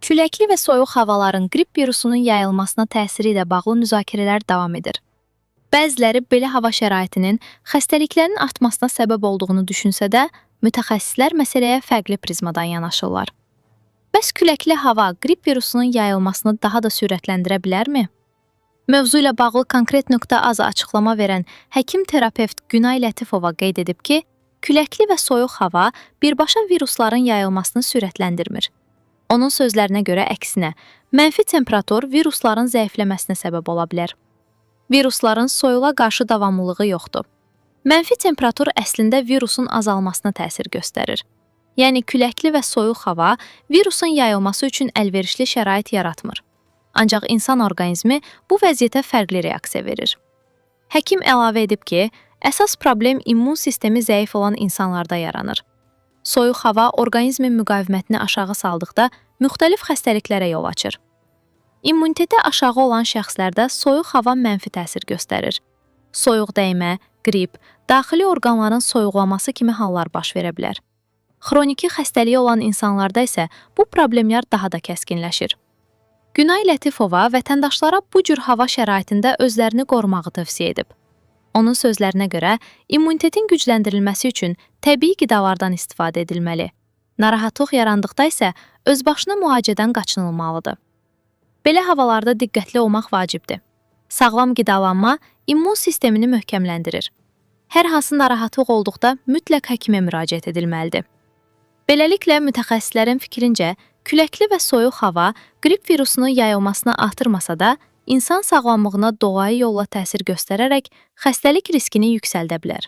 Küləkli və soyuq havaların qrip virusunun yayılmasına təsiri ilə bağlı müzakirələr davam edir. Bəziləri belə hava şəraitinin xəstəliklərin artmasına səbəb olduğunu düşünsə də, mütəxəssislər məsələyə fərqli prizmadan yanaşırlar. Bəs küləkli hava qrip virusunun yayılmasını daha da sürətləndirə bilərmi? Mövzu ilə bağlı konkret.az-a açıqlama verən həkim terapevt Günay Lətifova qeyd edib ki, küləkli və soyuq hava birbaşa virusların yayılmasını sürətləndirmir. Onun sözlərinə görə əksinə, mənfi temperatur virusların zəifləməsinə səbəb ola bilər. Virusların soyuğa qarşı davamlılığı yoxdur. Mənfi temperatur əslində virusun azalmasına təsir göstərir. Yəni küləkli və soyuq hava virusun yayılması üçün əlverişli şərait yaratmır. Ancaq insan orqanizmi bu vəziyyətə fərqli reaksiya verir. Həkim əlavə edib ki, əsas problem immun sistemi zəif olan insanlarda yaranır. Soyuq hava orqanizmin müqavimətini aşağı saldıqda müxtəlif xəstəliklərə yol açır. İmmuniteti aşağı olan şəxslərdə soyuq hava mənfi təsir göstərir. Soyuq dəymə, qrip, daxili orqanların soyuqlaması kimi hallar baş verə bilər. Xroniki xəstəliyi olan insanlarda isə bu problemlər daha da kəskinləşir. Günay Lətifova vətəndaşlara bu cür hava şəraitində özlərini qorumağı tövsiyə edib. Onun sözlərinə görə, immunitetin gücləndirilməsi üçün təbii qidalardan istifadə edilməli. Narahatlıq yarandıqda isə özbaşına müalicədən qaçınılmalıdır. Belə havalarda diqqətli olmaq vacibdir. Sağlam qidalanma immun sistemini möhkəmləndirir. Hər hansı narahatlıq olduqda mütləq həkimə müraciət edilməlidir. Beləliklə, mütəxəssislərin fikrincə, küləkli və soyuq hava qrip virusunun yayılmasını artırmasa da, insan sağlamlığına dolayı yolla təsir göstərərək xəstəlik riskini yüksəldə bilər.